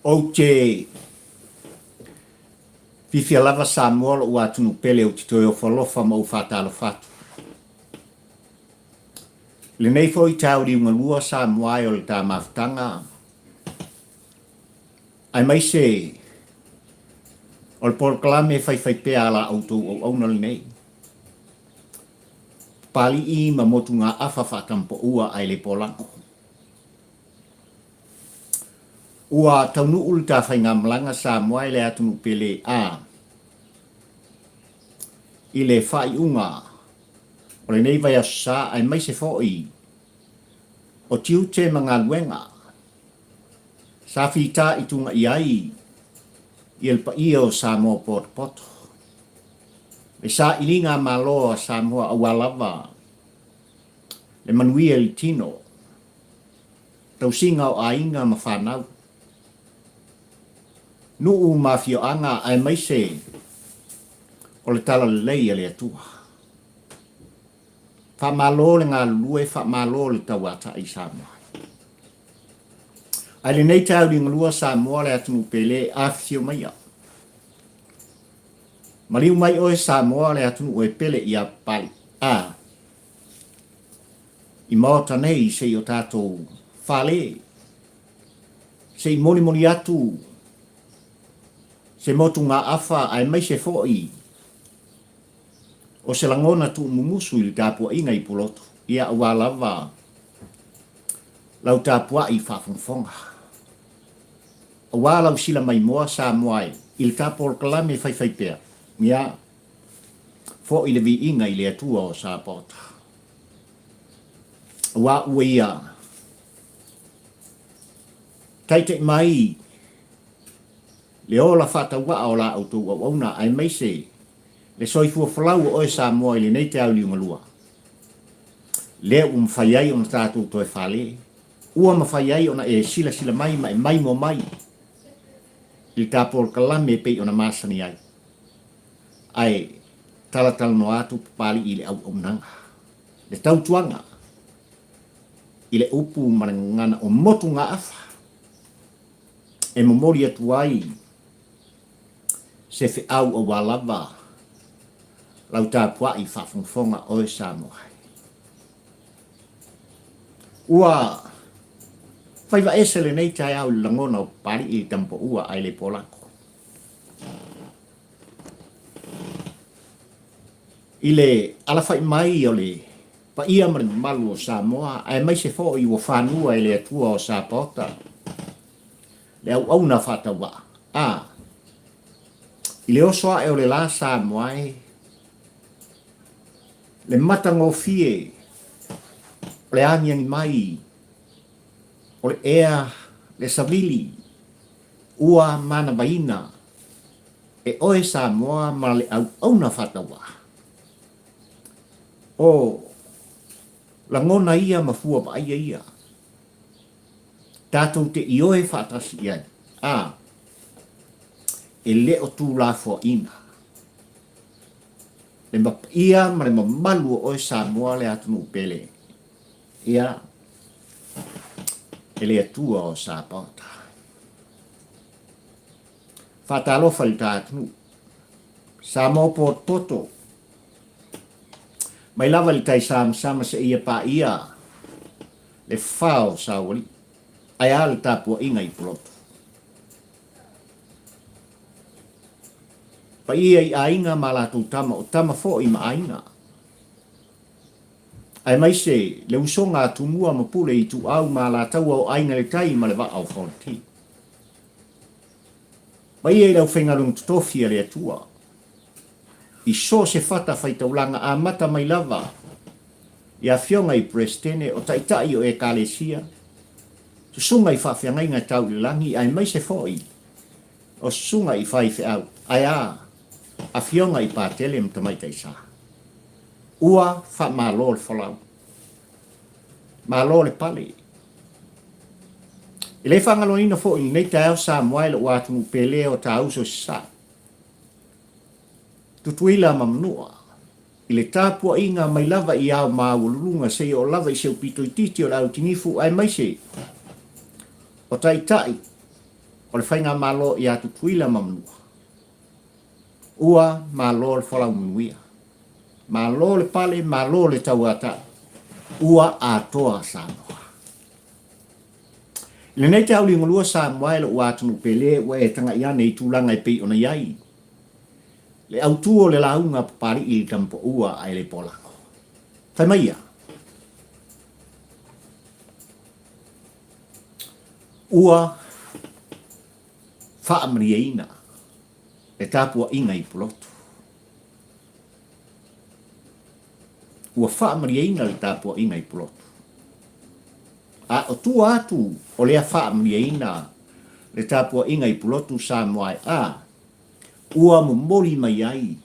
Ou te fiafia lava Samoa lou atunuu pele ou te toe ofo alofa ma ou faatalofa atu. I lenei foi taeao liugalua Samoa e o le ta mafutaga aemaise o le polokalame faifaipea a la outou auauna lenei. Papalii ma motugaafa faatampoua ae le polago. Ua taunuu le ta faigamalaga Samoa e le atunuu pele a i le faaiuga o lenei vaiaso sa aemaise foi o tiute ma galuega sa fitaituga i ai ia le paia o Samoa potopoto, le sailiga malo a Samoa aua lava le manuia i le tino, tausiga o aiga ma fanau, nuu ma afioaga aemaise o le talalelei a le Atua. Faamalo le galulue, faamalo le tauatai i Samoa. Ae lenei taeao liugalua Samoa le atunuu pele, afifio maia. Maliu mai oe Samoa le atunuu e pele ia Papalii. A i Maota nei se i o tatou fale, se i molimoli atu se motugaafa aemaise foi o se lagona tuumumusu i le tapuaiga i Pulotu, ia aua lava lau tapuai faafogafoga. Aua lau sila maimoa Samoa e i le ta polokalame faifaipea, ia foi le viiga i le Atua o Sapaota. Aua ua ia taitai mai le ola faatauvaa o la outou auauna aemaise le soifua folau o oe Samoa i lenei taeao liugalua, lea ua mafai ai ona tatou toe fale, ua mafai ai ona e silasila mai ma e maimoa mai i le ta polokalame e pei ona masani ai. Ae talatalanoa atu Papalii i le auaunaga, le tautuaga i le upu ma le gagana o motugaafa e momoli atu ai se feau aua lava lau tapuai faafogafoga oe Samoa. Ua faiva ese lenei taeao i le lagona o Papalii i Tamapoua ae le polako. I le alafai mai o le paia ma le mamalu o Samoa aemaise foi ua fanua e le Atua o Sapaota le auauna faatauvaa. A I le oso ae o le la Samoa e, le matagofie o le agiagi mai o le ea, le savili, ua manavaina e oe Samoa ma le auauna faatauvaa. O lagona ia ma fua vaaia ia tatou te ioe faatasi i ai, a e le o tuulafoaina le paia ma le mamalu o oe Samoa le atunuu pele, ia, e le Atua o Sapaota. Faatalofa i le ta atunuu. Samoa potopoto, mai lava i le tai samasama seia paia le fa o Saualii, ae a le tapuaiga i Pulotu. Paia i aiga ma latou tama, o tama foi ma aiga. Aemaise le usoga a Tumua ma Pule Ituau ma Alataua o Aiga i le Tai ma le Vaa o Fonoti. Paia i le aufaigaluega totofi a le Atua i so o se fata faitaulaga amata mai lava i afioga i Peresetene o Taitai o Ekalesia, susuga i faafeagaiga tau i le lagi aemaise foi o susuga i faifeau, ae a, afioga i Patele ma Tamaitai Sa. Ua faamalo le folau. Malo le pale. E le faagaloina foi i lenei taeao Samoa e lou atunuu pele o ta uso i Sasae, Tutuila ma Manua, i le tapuaiga mai lava i ao maualuluga seia oo lava i se upito itiiti o le au tinifu aemaise o taitai. o le Faigamalo ia Tutuila ma Manua. Ua malo le folau manuia. Malo le pale, malo le tauatai. Ua atoa Samoa. I lenei te auligalua Samoa e lou atunuu pele ua e taga'i ane i tulaga e pei ona i ai le autu o le lauga a Papali'i i le tamapaua ae le polago. Fai mai ia. Ua faamalieina le tapuaiga i Pulotu. Ua faamalieina le tapuaiga i Pulotu. A o tua atu o lea faamalieina le tapuaiga i Pulotu Samoa e a, ua momoli mai ai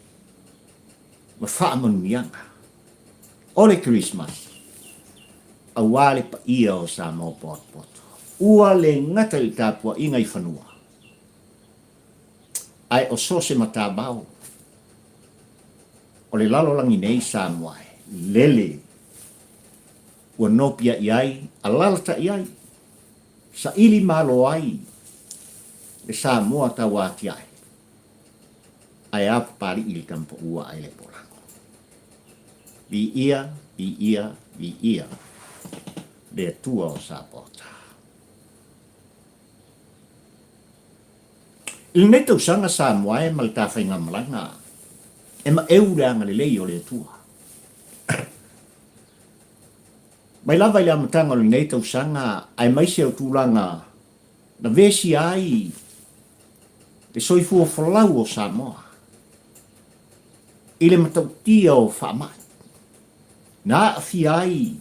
ma faamanuiaga o le Kerisimasi aua le paia o Samoa potopoto. Ua le gata i le tapuaiga i fanua, ae o so o se matavao o le lalolagi nei Samoa e lele ua nopiai ai, alalatai ai, saili malo ai le Samoa tauatiae, ae a Papali'i le tamapaua ae le polago. Viia, viia, viia le Atua o Sapaota. I lenei tausaga Samoa e ma le ta faigamalaga e maeu le agalelei o le Atua. Mai lava i le amataga o lenei tausaga aemaise o tulaga na vesia ai le soifua folau o Samoa i le matautia o faamai, na aafia ai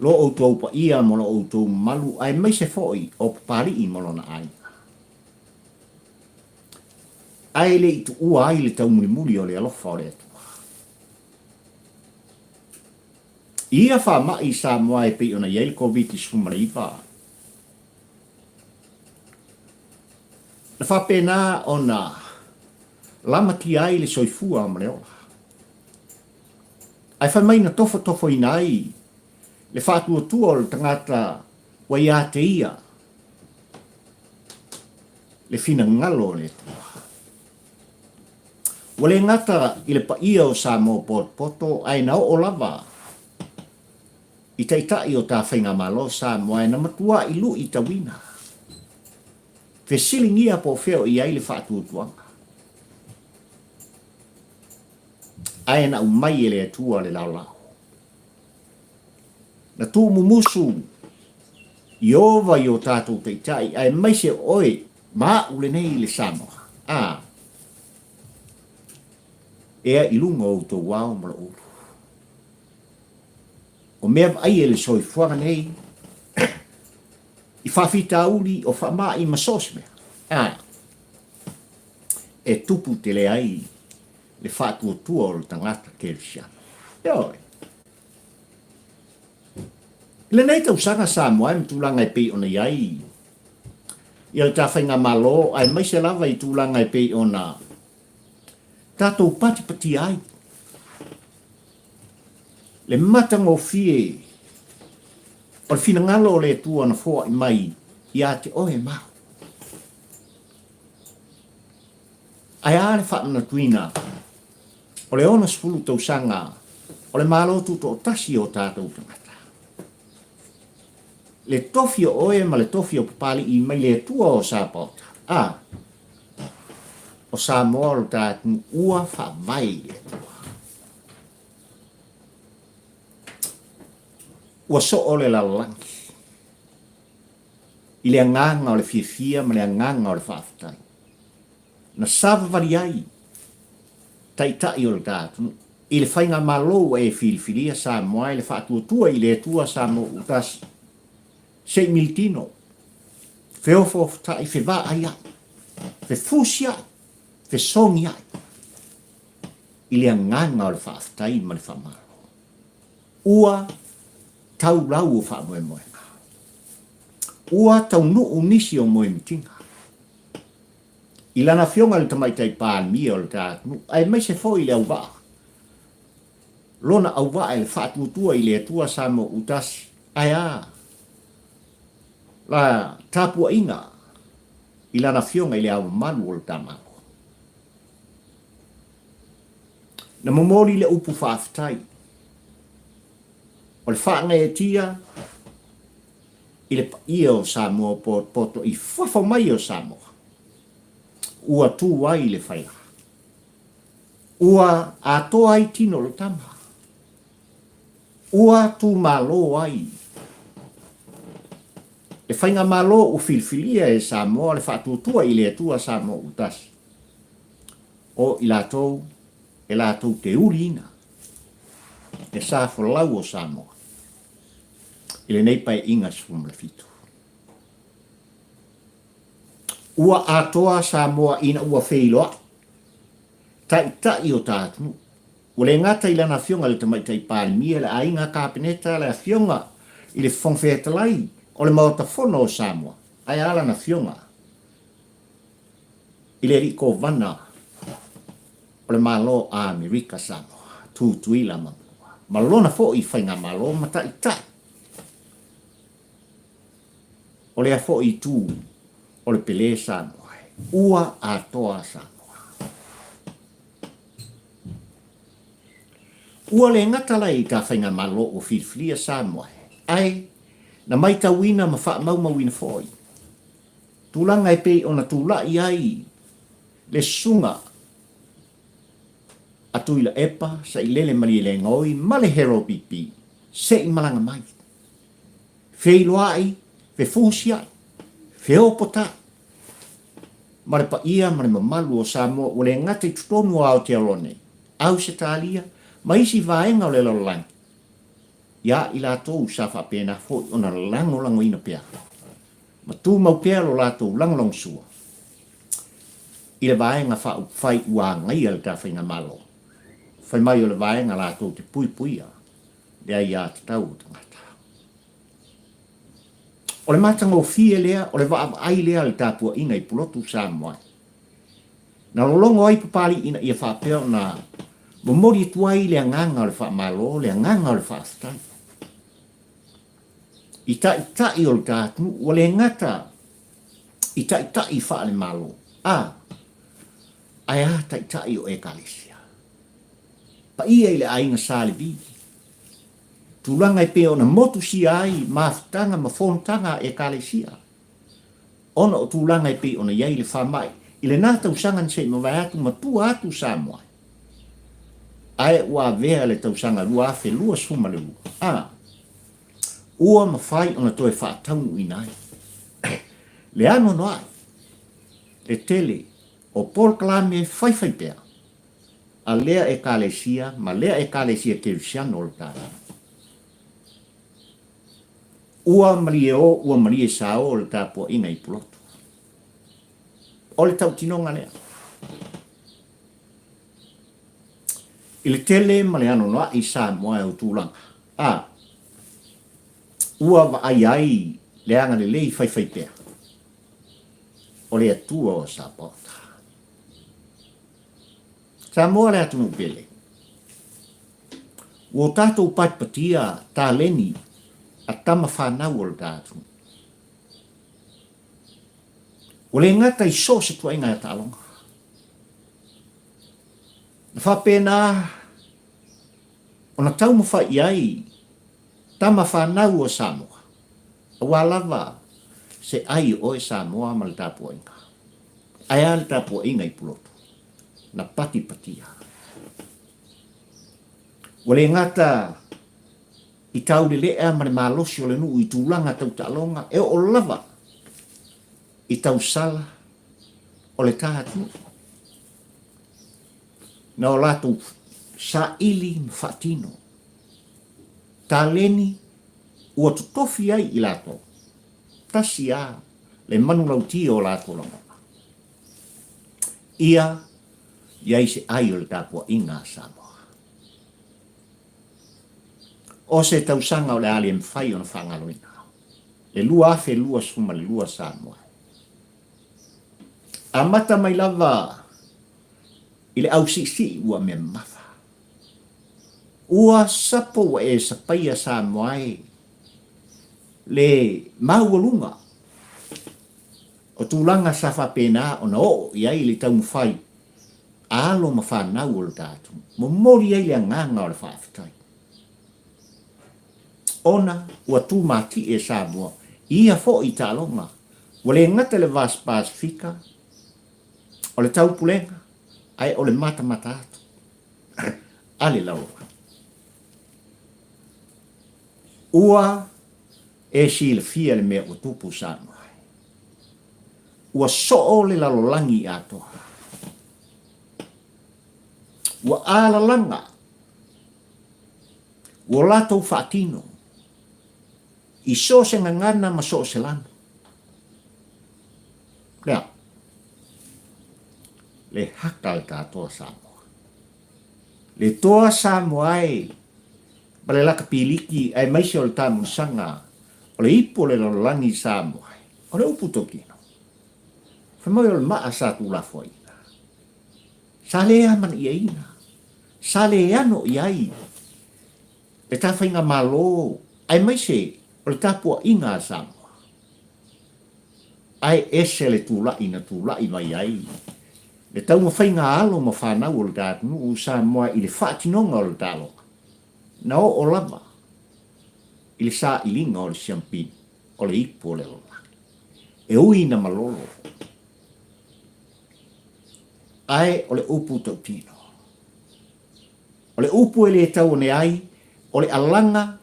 lo outou paia ma lo outou mamalu aemaise foi o Papali'i ma lona aiga. Ae le i tuua ai le taumulimuli o le alofa o le Atua. I ia faamai i Samoa e pei ona i ai le Koviti-19, na faapena ona lamatia ai le soifua ma le ola. Ae fai mai na tofotofoina ai le faatuatua o le tagata ua ia te ia le finagalo o le Atua. Ua le gata i le paia o Samoa potopoto ae na oo lava i taitai o ta faigamalo Samoa e na matua'i lu'i tauina. Fesiligia po o fea o i ai le faatuatuaga. Ae na aumai e le Atua le laolao. Na tuumumusu Ieova i o tatou taitai aemaise o oe ma a'u lenei i le Samoa, a ea i luga o outou ao ma lou ulu. O mea vaaia i le soifuaga nei, i faafitauli o faama'i ma so o se mea, a e tupu tele ai le faatuatua o le tagata kerisiano. Ioe. I lenei tausaga Samoa e ma tulaga e pei ona i ai ia le ta faigamalo aemaise lava i tulaga e pei ona tatou patipatia ai le matagofie o le finagalo o le Atua na foai mai ia te oe ma au. Ae a le faamanatuina o le 60 tausaga o le Malo Tutoatasi o tatou tagata? Le tofi o oe ma le tofi o Papali'i mai le Atua o Sapaota, a o Samoa o lo ta atunuu ua faavae i le Atua. Ua soo le lalolagi i le agaga o le fiafia ma le agaga o le faafetai. Na savavali ai Taitai o le ta atunuu i le faigamalo ua e filifilia Samoa e le faatuatua i le Atua Samoa ua tasi se i militino, feofoofotai, fevaaiai, fefusiai, fesogiai i le agaga o le faafetai ma le faamalo. Ua tau lau o faamoemoega. Ua taunuu nisi o moemitiga. I lana afioga i le Tamaitai Palemia o le ta atunuu, aemaise foi le auvaa, lona auvaa e le faatuatua i le Atua Samoa Utasi, ae a la tapuaiga? i Lana Afioga i Le Ao Mamalu o le ta Malo. Na momoli le upu faafetai o le faagaeetia i le paia o Samoa potopoto i fafo mai o Samoa ua tu ai le faila. Ua atoa ai tino o le tama. Ua tumalo ai le Faigamalo ua filifilia e Samoa le faatuatua i le Atua Samoa ua tasi, o i latou e latou te uliina le sa folau o Samoa i lenei Paeaiga 17. Ua atoa Samoa ina ua feiloai Taitai o ta atunuu. Ua le gata i lana Afioga i le Tamaitai Palemia, le Aiga Kapeneta, le Afioga i le Fofoga Fetalai o le Maota Fono o Samoa, ae a lana Afioga i le Alii Kovana o le Malo o Amerika Samoa, Tutuila ma Manua, ma lona foi Faigamalo ma Taitai o lea foi itu o le Pelē Samoa, ua atoa Samoa. Ua le gata la i ta Faigamalo ua filifilia Samoa, ae na maitauina ma faamaumauina foi tulaga e pei ona tulai ai le susuga a Tuilaepa Sailele Malielegaoi ma le Harold BP se i malaga mai. Feiloai, fefusiai, feopotai ma le paia ma le mamalu o Samoa ua le gata i totonu o Aotearoa nei, Ausetalia ma isi vaega o le lalolagi, iā i latou sa faapena foi ona lagolagoina pea ma tumau pea lo latou lagolagosua i le Vaega Faaupufai ua agaia le ta Faigamalo, fai mai o le vaega latou te puipuia le aiatatau o tagata. O le matagofie lea, o le vaavaai lea a le tapuaiga i Pulotu Samoa. Na lologo ai Papalii ina ia faapea ona momoli atu ai le agaga o le faamalo, le agaga o le faafetai i taitai o le ta atunuu, ua le gata i taitai faale-Malo, a, ae a taitai o Ekalesia. Paia i le aiga Sa Levi. Tulaga e pei ona motusia ai mafutaga ma fonotaga a Ekalesia, ona o tulaga e pei ona i ai le faamai i lena tausaga na se i mavae atu ma tua atu Samoa ae ua avea le tausaga 2022, a ua mafai ona toe faataunuuina ai le anoanoai, le tele o polokalame faifaipea a lea Ekalesia ma lea Ekalesia Kerisiano o le tatou. Ua malie o, ua malie sa o le tapuaiga i Pulotu. O le tautinoga lea. I le tele ma le anoanoai Samoa e o tulaga, a ua vaai ai le agalelei faifaipea o le Atua o Sapaota. Samoa le atunuu pele. Ua o tatou patipatia taleni a tama fanau o le ta atunuu. Ua le gata i so o se tuaiga taaloga. Na faapena ona taumafai i ai tama fanau o Samoa, aua lava se ai o oe Samoa ma le tapuaiga. Ae a le tapuaiga i Pulotu? Na patipatia. Ua le gata i taulelea ma le malosi o le nuu i tulaga tau taaloga, e oo lava i tausala o le ta atunuu. Na o latou saili ma faatino taleni ua totofi ai i latou, tasi a le manulauti o latou lagona. Ia i ai se ai o le tapuaiga a Samoa. O se tausaga o le a le mafai ona faagaloina, le 2022 Samoa. Amata mai lava i le ausiisii ua mea mamafa. Ua sapo ua e sapaia Samoa e le maualuga. O tulaga sa faapena ona oo i ai le taumafai a alo ma fanau o le ta atunuu, momoli ai le agaga o le faafetai. Ona ua tumatie Samoa i ia foi taaloga, ua le gata i le Vasa Pasefika, o le taupulega, ae o le matamata atu a le lalolagi. Ua e silafia le mea ua tupu Samoa ai. Ua soo le lalolagi atoa. Ua alalaga ua latou faatino i so o se gagana ma so o se lanu. Lea, le haka le tatoa Samoa. Le toa Samoa e ma le lakapiliki aemaise o le tamulisaga o le ipu o le lalolagi Samoa e, o le upu tokino. Fai mai o le maa sa tuulafoaiina. Sa le amanaiaina, sa le ano i ai le ta faigamalo aemaise o le tapuaiga a Samoa. Ae ese le tulai na tulai mai ai le taumafaiga a alo ma fanau o le ta atunuu Samoa i le faatinoga o le taaloga, na oo lava i le sailiga o le siampini o le ipu o le lalolagi. E ui ina malolo, ae o le upu tautino. O le upu e le tau ane ai, o le alaga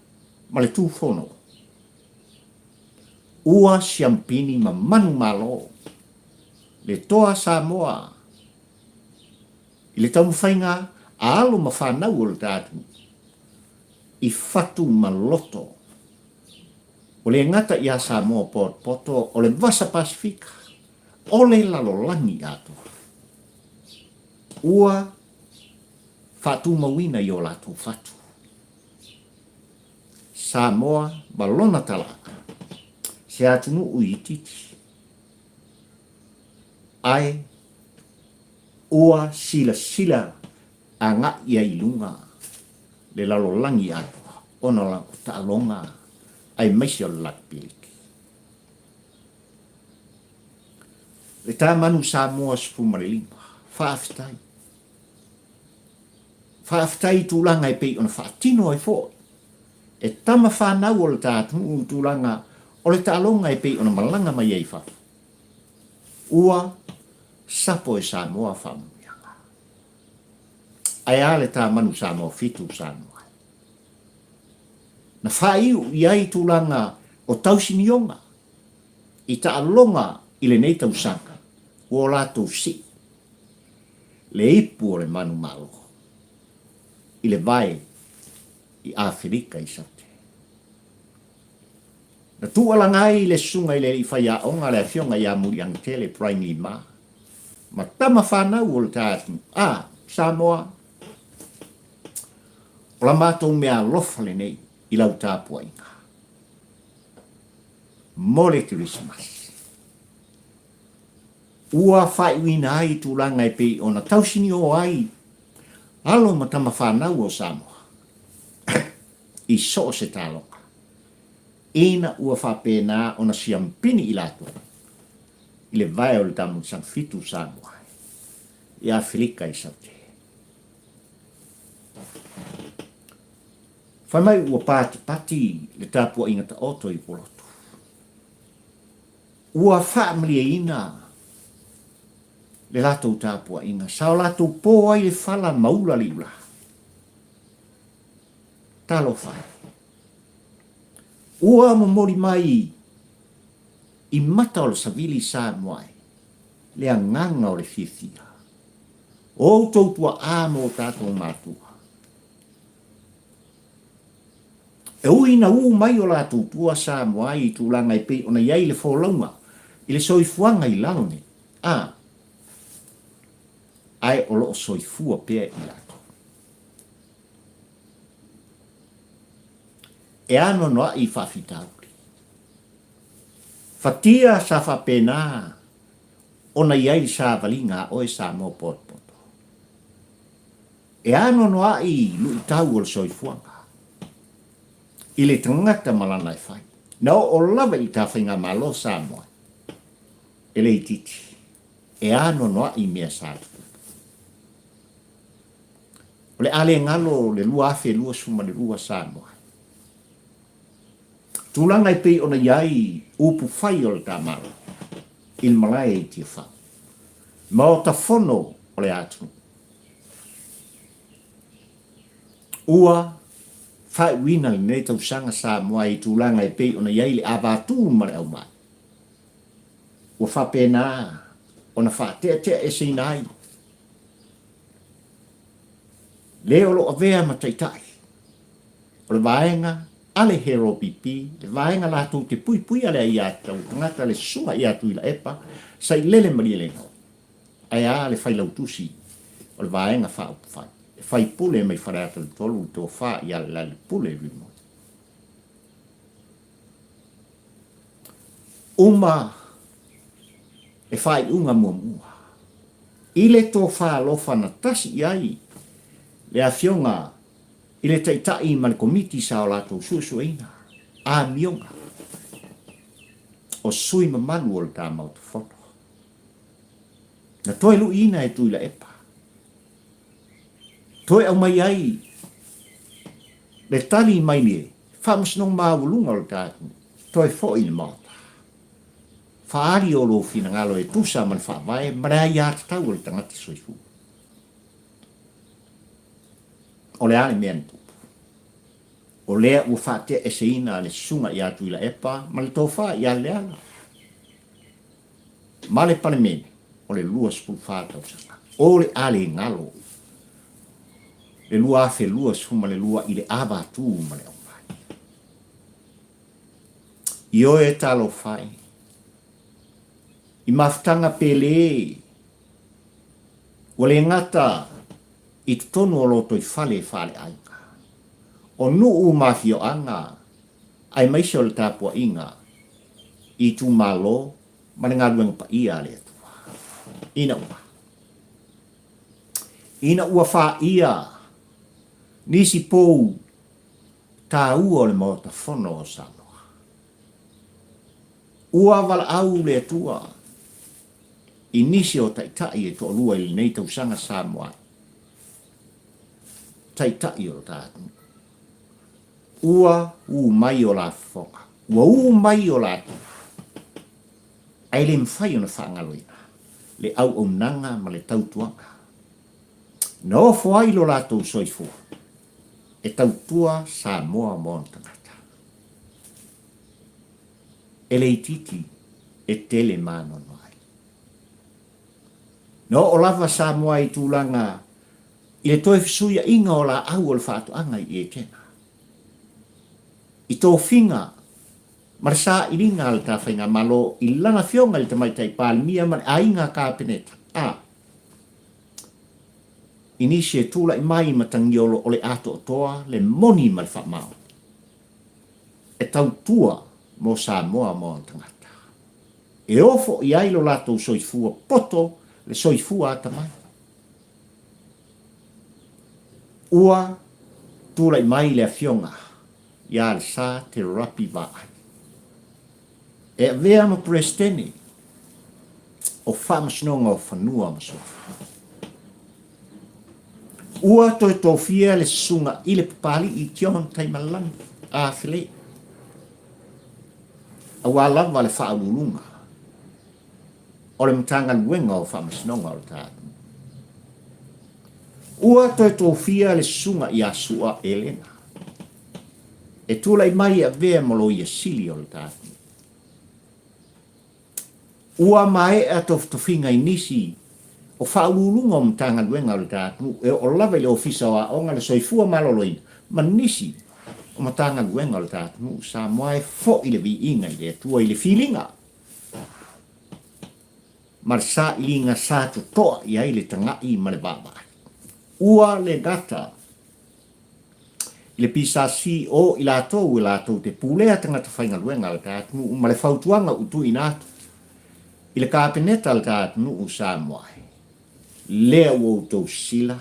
ma le tufono. Ua siampini ma manumalo le toa Samoa i le taumafaiga a alo ma fanau o le ta atunuu i fatu ma loto. Ua le gata iā Samoa potopoto o le Vasa Pasefika, o le lalolagi atoa. Ua faatumauina i o latou fatu. Samoa ma lona talaaga, se atunuu itiiti, ae ua silasila agai ai i luga le lalolagi atoa ona o lana taaloga aemaise o le lakipiliki. Le ta manu Samoa 15, faafetai. Faafetai i tulaga e pei ona faatino ai foi e tama fanau o le ta atunuu i tulaga o le taaloga e pei ona malaga mai ai i fafo. Ua sapo e Samoa faamanuiaga. Ae a le ta manu Samoa 7 Samoa ai. Na faaiu i ai tulaga o tausinioga i taaloga i lenei tausaga ua o latou sii le ipu o le manumalo i le vae i Afelika i Saute. Na tuualaga ai le susuga i le alii faiaoga le afioga ia Muliagatele Brian Lima ma tama fanau o le ta atunuu, a Samoa, o la matou mea alofa lenei i lau tapuaiga mo le Kerisimasi. Ua faaiuina ai tulaga e pei ona tausinio ai alo ma tama fanau o Samoa i so o se taloga, ina ua faapena ona siampini i latou i le vae o le Tamulisaga 7 Samoa i Afelika i Saute. Fai mai ua patipati le tapuaiga taoto i Pulotu. Ua faamalieina le latou tapuaiga, sa o latou po ai le fala ma ula le iula. Talofa e! Ua momoli mai i mata o le savili Samoa e, le agaga o le fiafia. O outou tuaa ma o tatou matua. E ui ina uu mai o latou tua Samoa ai i tulaga e pei ona i ai le folauga i le soifuaga i lalo nei, a, ae o lo o soifua pea i latou. E anoanoai i faafitauli. Fatia sa faapena ona i ai le savaliga a oe Samoa potopoto. E anoanoai luitau o le soifuaga i le tagata ma lana e fai. Na oo lava i ta faigamalo Samoa. E le itiiti, e anoanoai mea sa tutupu. O le a le galo le 2022 Samoa. Tulaga e pei ona i ai upu fai o le ta Malo i le malae i Tiafau, Maota Fono o le atunuu. Ua faaiuina lenei tausaga Samoa i tulaga e pei ona i ai le avatū ma le aumai. Ua faapena ona faateateaeseina ai le o lo o avea ma taitai o le vaega a le HRPP, le vaega latou te puipuia le aiatatau tagata, le Susuga ia Tuilaepa Sailele Malielegaoi, ae a le Failautusi o le Vaega Faaupufai, le faipule mai Faleata le 3, le Tofa ia Lealailepule Rimoni. Uma le faaiuga muamua i le tofa alofa na tasi i ai le Afioga i le Taitai ma le Komiti sa o latou suesueina amioga o sui mamalu o le ta Maota Fono. Na toe luiina e Tuilaepa, toe aumai ai le tali mai le Faamasinoga Maualuga o le ta atunuu, toe foi i le Maota. Faaali o lou finagalo e tusa ma le Faavae ma le aiatatau a le tagata soifua. O le a le mea na tupu? O lea ua faateaeseina le Susuga ia Tuilaepa ma le Tofa ia Leala ma le Palemene o le 24 tausaga. O le a le galo le 2022 i le avatū ma le aumai. Ioe talofa e, i mafutaga pele ua le gata i totonu o lotoifale faaleaiga, o nuu ma afioaga aemaise o le tapuaiga i itumalo ma le galuega paia a le Atua. Ina ua Ina ua faia nisi pou taua o le Maota Fono o Samoa, ua valaau le Atua i nisi o taitai e toalua i lenei tausaga Samoa ai, taitai o lo ta atunuu. Ua ū mai o la fofoga, ua ū mai o la tino, ae le mafai ona faagaloina le auaunaga ma le tautuaga na ofo ai lo latou soifua e tautua Samoa ma ona tagata. E le itiiti, e tele mānoanoa ai. Na oo lava Samoa i tulaga i le toe fesuiaiga o laau o le faatoaga i Etena, i tofiga ma le sailiga a le ta Faigamalo i lana Afioga i le Tamaitai Palemia ma le Aiga Kapeneta, a i nisi e tulai mai i Matagiolo o le atoatoa le moni ma le faamaoni e tautua mo Samoa ma ona tagata. E ofo i ai lo latou soifua poto le soifua atamai. Ua tulai mai le Afioga ia Lesa Te Rapi Vaai e avea ma Peresetene o Faamasinoga o Fanua ma Suafa. Ua toe tofia le Susuga i le Papali'i John Taimalani Afele aua lava le faauluuluga o le Matagaluega o Faamasinoga o le ta atunuu. Ua toe tofia le Susuga ia Sua Elena e tulai mai e avea ma Loia Sili o le ta atunuu. Ua maea tofitofiga i nisi o faauluuluga o Matagaluega o le ta atunuu e oo lava i le Ofisa o Aoga, le Soifua Maloloina ma nisi o Matagaluega o le ta atunuu Samoa e foi le viiga i le Atua i le filiga ma le sailiga sa totoa i ai le taga'i ma le vaavaai. Ua le gata i le PSC o i latou e latou te pulea tagata faigaluega a le ta atunuu ma le fautuaga ua tuuina atu i le Kapeneta a le ta atunuu Samoa ai, lea ua outou sila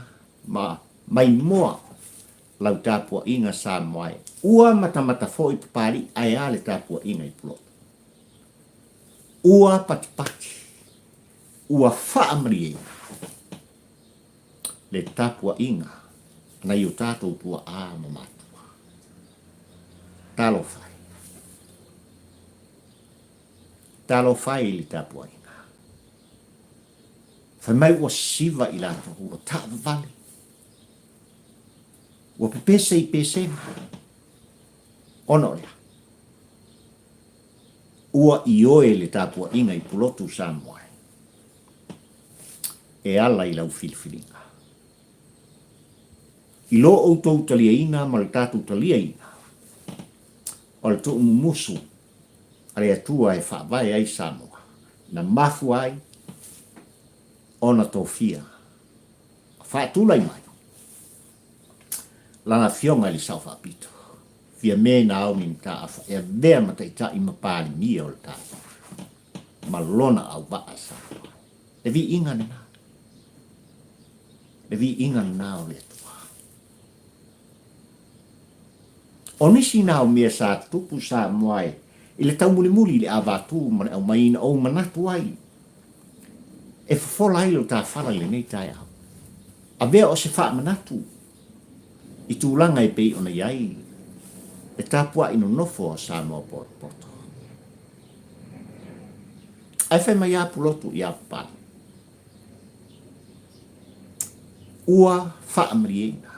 ma maimoa lau tapuaiga Samoa ai, ua matamata foi Papalii ae a le tapuaiga i Pulotu. Ua patipati. Ua faamalieina le tapuaiga a nai o tatou tuaa ma matua. Talofa e! Talofa e i le tapuaiga. Fai mai ua siva i latou, ua taavavale, ua pepese i pesega, ona o le a? Ua ioe le tapuaiga i Pulotu Samoa e ala i lau filifiliga. I lo outou taliaina ma le tatou taliaina o le tuumumusu a le Atua e faavae ai Samoa, na mafua ai ona tofia faatulai mai lana Afioga i le Sao Faapito. Fiame Naomi Mataafa e avea ma taitai ma Palemia o le tatou ma lona auvaa Samoa. Le viiga lena. Le viiga lena o le Atua. O nisi na o mea sa tutupu Samoa e i le taumulimuli i le avatū ma le aumai ina ou manatu ai e fofola ai lo ta fala i lenei taeao. Avea o se faamanatu i tulaga e pei ona i ai le tapuai nonofo a Samoa potopoto. Ae fai mai a Pulotu iā Papalii, Ua faamalieina.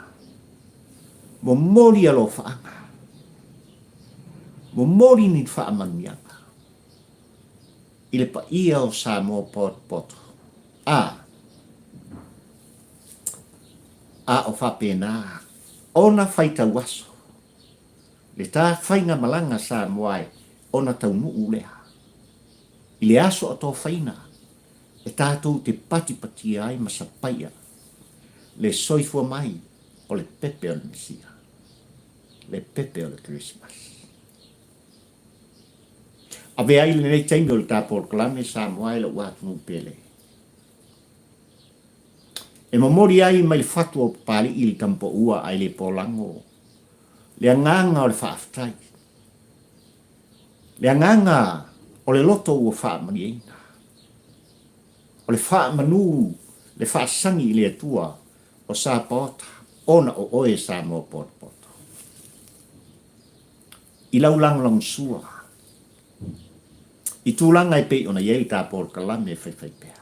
Momoli alofaaga. Momoli ni faamanuiaga i le paia o Samoa potopoto. A. A o faapena ona faitau aso le ta faiga malaga Samoa e ona taunuu lea i le aso atofaina e tatou te patipatia ai ma sapaia le soifua mai o le pepe o le Mesia, le pepe o le Kerisimasi. Avea ai lenei taimi o le ta polokalame Samoa e lou atunuu pele. E momoli ai mai le fatu o Papalii i le Tamapoua ae le polago le agaga o le faafetai, le agaga o le loto ua faamalieina, o le faamanu, le faasagi i le Atua o Sapaota ona o oe Samoa potopoto. I lau lagolagosua i tulaga e pei ona i ai le ta polokalame faifaipea.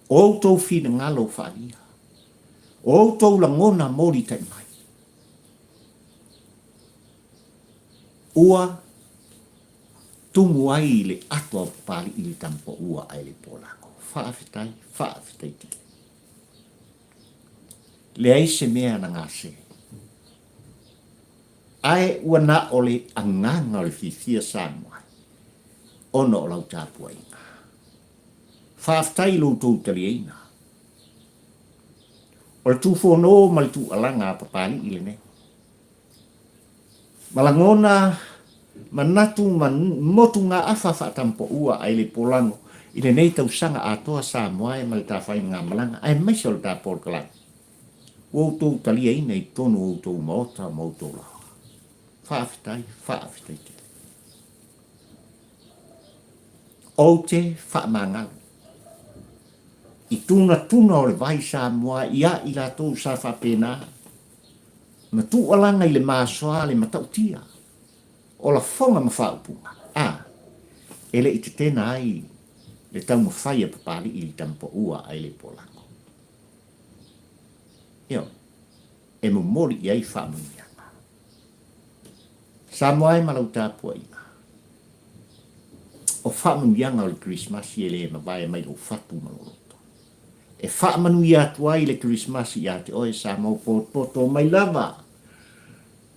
O outou finagalo faaalia, o outou lagona molitai mai, ua tumu ai le ato a Papalii i le Tamapoua ae le Polago. Faafetai, faafetai tele. Leai se mea na gase. Ae ua na o le agaga o le fiafia Samoa ona o lau tapuaiga. Faafetai i lo outou taliaina. O le tufono ma le tuualaga a Papalii lenei. Ma lagona manatu ma motugaafa faatampoua ae le polago i lenei tausaga atoa Samoa e ma le tafaigāmalaga aemaise o le ta polokalame. Ua outou taliaina i totonu o outou maota ma outou laoa. Faafetai, faafetai tele. Ou te faamagalo i tunatuna o le vai Samoa ia i latou sa faapena na tuualaga i le masoa le matautia o lafoga ma faaupuga, a e le i tetena ai le taumafai a Papalii i le Tamapoua ae le Polago. Ioe, e momoli i ai faamanuiaga. Samoa e ma lau tapuaiga. O faamanuiaga o le Kerisimasi e le mavae mai lou fatu ma lou loto. E faamanuia atu ai le Kerisimasi ia te oe Samoa potopoto mai lava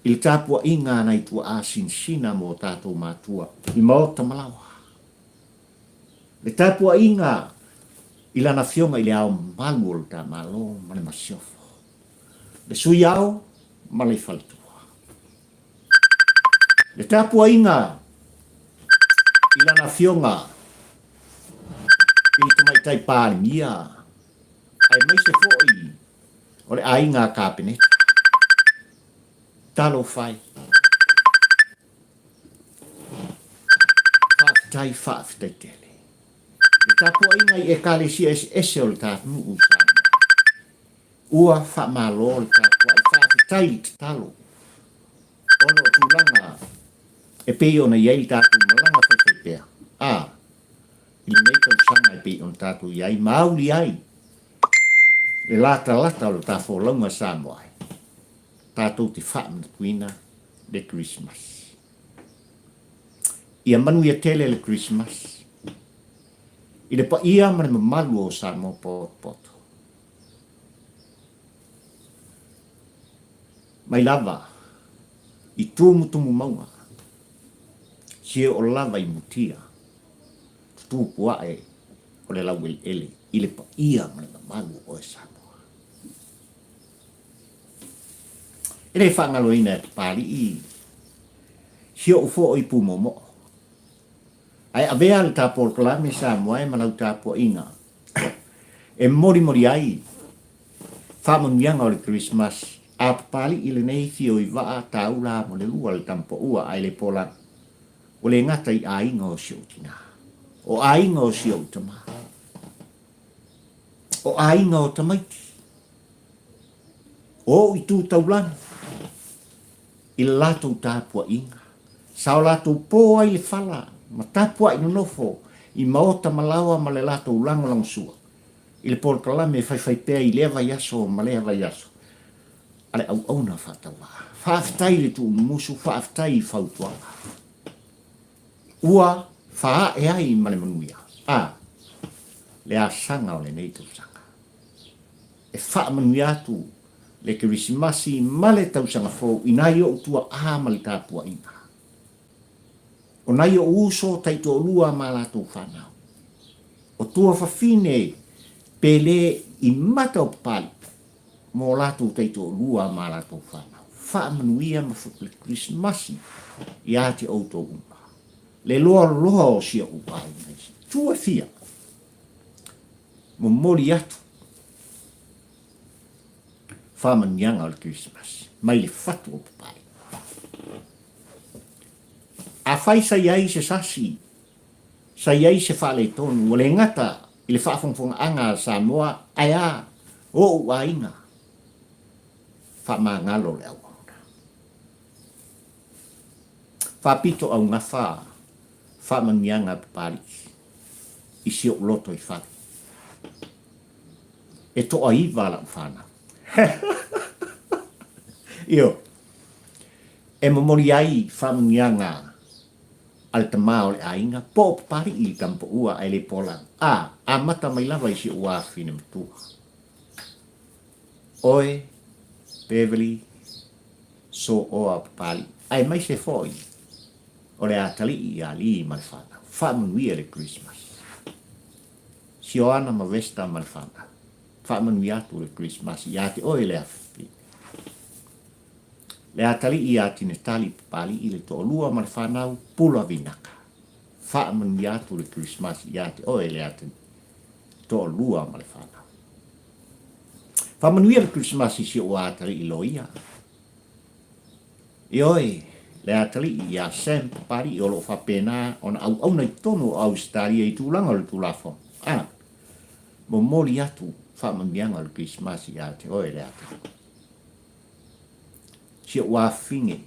i le tapuaiga a nai tuaa sinasina mo tatou matua i maota ma laoa. Le tapuaiga i Lana Afioga i le Ao Mamalu o le ta Malo ma le Masiofo, le Sui Ao ma le Faletua. Le tapuaiga i Lana Afioga i le Tamaitai Palemia aemaise foi o le Aiga Kapeneta. Talofa e! Faafetai, faafetai tele. Le tapuaiga i Ekalesia eseese o le ta atunuu i Samoa. Ua faamalo le tapuai faafetai i le tatalo ona o tulaga e pei ona i ai le tatou malaga faifaipea, a, i lenei tausaga e pei ona tatou i ai ma auli ai le latalata o le ta folauga Samoa e tatou te faamanatuina le Kerisimasi. Ia manuia tele le Kerisimasi i le paia ma le mamalu o Samoa potopoto. Mai lava i tumutumu mauga, sie oo lava i mutia, tutupu ae o le laueleele i le paia ma le mamalu o oe Samoa. E le faagaloina e Papalii si ou foi pūmoomoo, ae avea le ta polokalame Samoa e ma lau tapuaiga e molimoli ai faamanuiaga o le Kerisimasi a Papalii lenei fio i vaa taula mo le lua le tamapaua ae le polana ua le gata i aiga o si ou tinā, o aiga o si ou tamā, o aiga o tamaiti, o ou itu taulagi i le latou tapuaiga. Sa o latou pō ai le fala ma tapuai nonofo i maota ma laoa ma le latou lagolagosua i le polokalame e faifai pea i lea vaiaso ma lea vaiaso a le auauna faatauvaa. Faafetai i le tuumumusu, faafetai i fautuaga. Ua faaee ai ma le manuia a le asaga o lenei tausaga. E faamanuia atu le Kerisimasi ma le Tausaga Fou i nai ou tuaa ma le tapuaiga. O nai ou uso taitoalua ma latou fanau. O tuafafine pele i mata o Papalii mo latou taitoalua ma latou fanau. Faamanuia ma le Kerisimasi ia te outou uma. Le loaloa o si ou aiga i itu e fia. Momoli atu faamanuiaga o le Kerisimasi mai le fatu o Papalii. Afai sa i ai se sasi, sa i ai se faaletonu, ua le gata i le faafogafogaaga a Samoa ae a ou aiga, faamagalo le auauna. Faapito augafa faamanuiaga a Papalii i si ou loto i fale. E toaiva lau fanau. Io, e momoli ai faamanuiaga a le tama o le aiga, po o Papalii i le tamapaua ae le polau. A, amata mai lava i si ou afafine matua. Oe, Beverly, Sooa o Papalii, aemaise foi o le atalii ia Lee ma le fanau. Faamanuia le Kerisimasi. Sioana ma Vesta ma le fanau. Faamanuia atu le Kerisimasi ia te oe le afafine. Le atalii ia Tinetali Papalii le toalua ma le fanau Pula Vinaka. Faamanuia atu le Kerisimasi ia te oe le atalii toalua ma le fanau. Faamanuia le Kerisimasi i si ou atalii loia. Ioe, le atalii ia Sam Papalii o lo o faapena ona auauna i totonu o Ausetalia i tulaga o le Tulafono. A, momoli atu faamanuiaga o le Kerisimasi ia te oe le atalii. Si ou afafine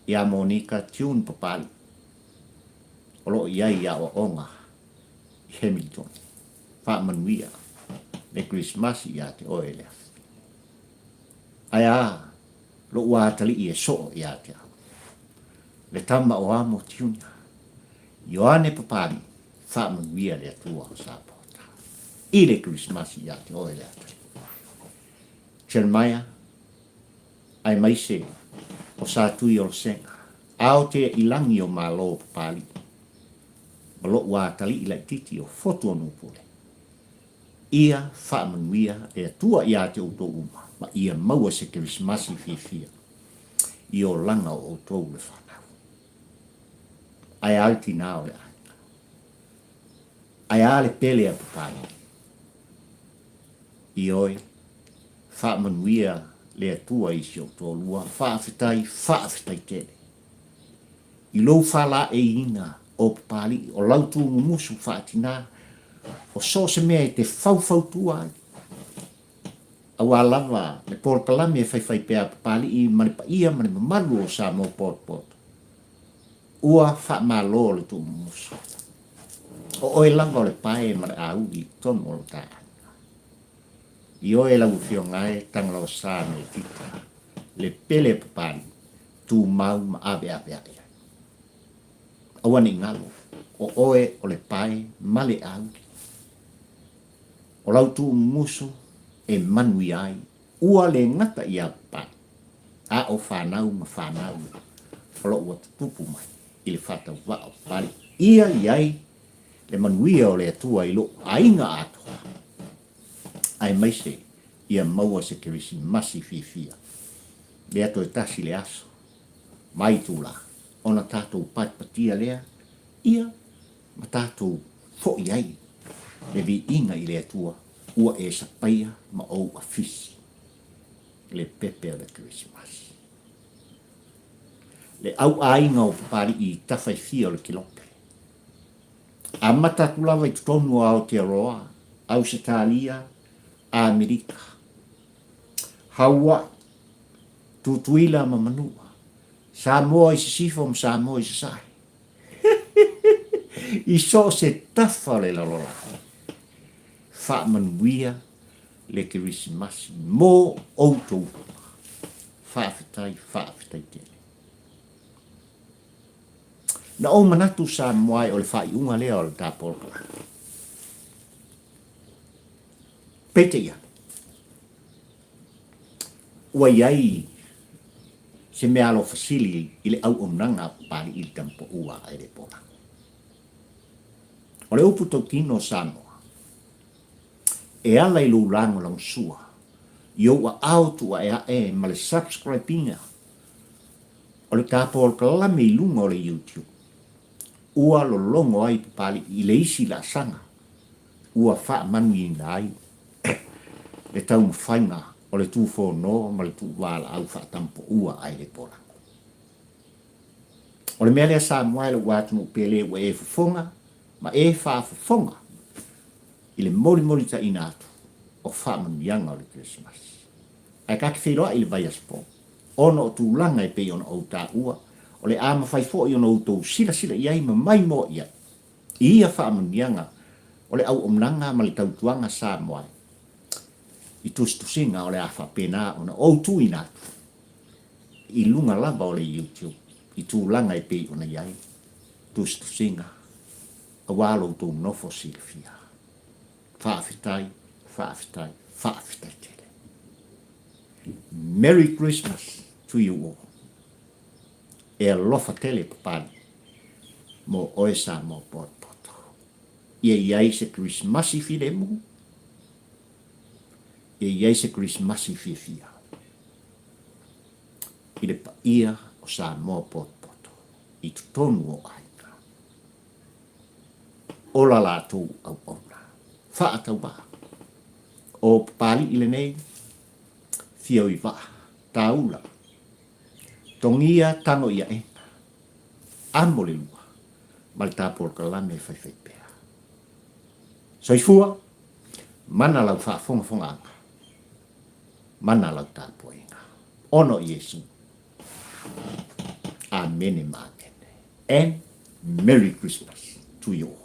ia Monica June Papalii o lo o i ai i aoaoga i Hamilton. Faamanuia le Kerisimasi ia te oe le afafine. Ae a lou atalii e soo ia te au? Le tama o Amo Junior, Ioane Papalii, faamanuia le Atua o Sapota i le Kerisimasi ia te oe le atalii. Jeremiah, aemaise o Satuiolosega, Aotea i lagi o Malo o Papalii, ma lou atalii laititi o Fotuonupule. Ia faamanuia le Atua ia te outou uma, ma ia maua se Kerisimasi fiafia i olaga o outou le fanau. Ae a le tinā o le aiga? Ae a le pele a Papalii? Ioe, faamanuia le Atua i si ou toalua, faafetai, faafetai tele. I lou faalaeiina o Papalii, o lau tu mumusu faatinā, O so o se mea e te faufautua ai, aua lava le polokalame e faifai pea a Papali'i ma le paia ma le mamalu o Samoa potopoto, ua faamalo le tuumumusu. O oe lava o le pae ma le auli i totonu o lo ta aiga. I oe lau Afioga e, Tagaloasa Melefita, le pele a Papali'i, tumau ma aveavea'i ai. Aua ne i galo, o oe o le pae ma le auli. O lau tuumumusu e manuia ai, ua le gata ia Papali'i, a o fanau ma fanau o lo ua tutupu mai i le faatauvaa o Papali'i. Ia i ai le manuia o le Atua i lou aiga atoa, aemaise ia maua se Kerisimasi fiafia, lea toe tasi le aso ma itula ona tatou patipatia lea ia ma tatou fo'i ai le viiga i le Atua ua e sapaia ma ou afisi le pepe o le Kerisimasi. Le au aiga o Papali'i i tafa e fia o le Kelope. Amata atu lava i totonu o Aotearoa, Ausetalia, Amerika, Haua'i, Tutuila ma Manua, Samoa i Sisifo ma Samoa i Sasae. I so o se tafa o le lalolagi, faamanuia le Kerisimasi mo outou uma. Faafetai, faafetai tele. Na ou manatu Samoa e o le faaiuga lea o le ta polokalame. Peitai ane, ua i ai se meaalofa sili i le auaunaga a Papali'i i le tamapaua a Elepola. O le upu tautino o Samoa, e ala i lou lagolagosua i ou aao tuuaeae ma le subscribe ina o le ta polokalame i luga o le YouTube, ua lologo ai Papali'i i le isi laasaga ua faamanuiaina ai le taumafaiga o le tufono ma le tuuvalaau faatampoua a Elepola. O le mea lea Samoa e lou atunuu pele ua e fofoga ma e faafofoga i le molimolitaiina atu o faamanuiaga o le Kerisimasi. Ae ta te feiloai i le vaiaso fou, ona o tulaga e pei ona ou taua, o le a mafai foi ona outou silasila i ai ma maimoa i ai i ia faamanuiaga o le auaunaga ma le tautuaga Samoa i tusitusiga o le a faapena ona ou tuuina atu i luga lava o le YouTube i tulaga e pei ona i ai tusitusiga aua lo outou nofo silafia. Faafetai, faafetai, faafetai tele. Merry Christmas to you all. E alofa tele Papalii mo oe Samoa potopoto. Ia i ai se Kerisimasi filemu, ia i ai se Kerisimasi fiafia i le paia o Samoa potopoto i totonu o aiga. Ola latou auauna. Faatauvaa. O Papalii lenei, fia o i vaa, taula, Togia tago i aʻena, amo le lua, ma le ta polokalame e faifai pea. Soifua, mana lau faafogafogaaga, mana lau tapuaiga. Ona o Iesu. Amene ma amene. And Merry Christmas to you all.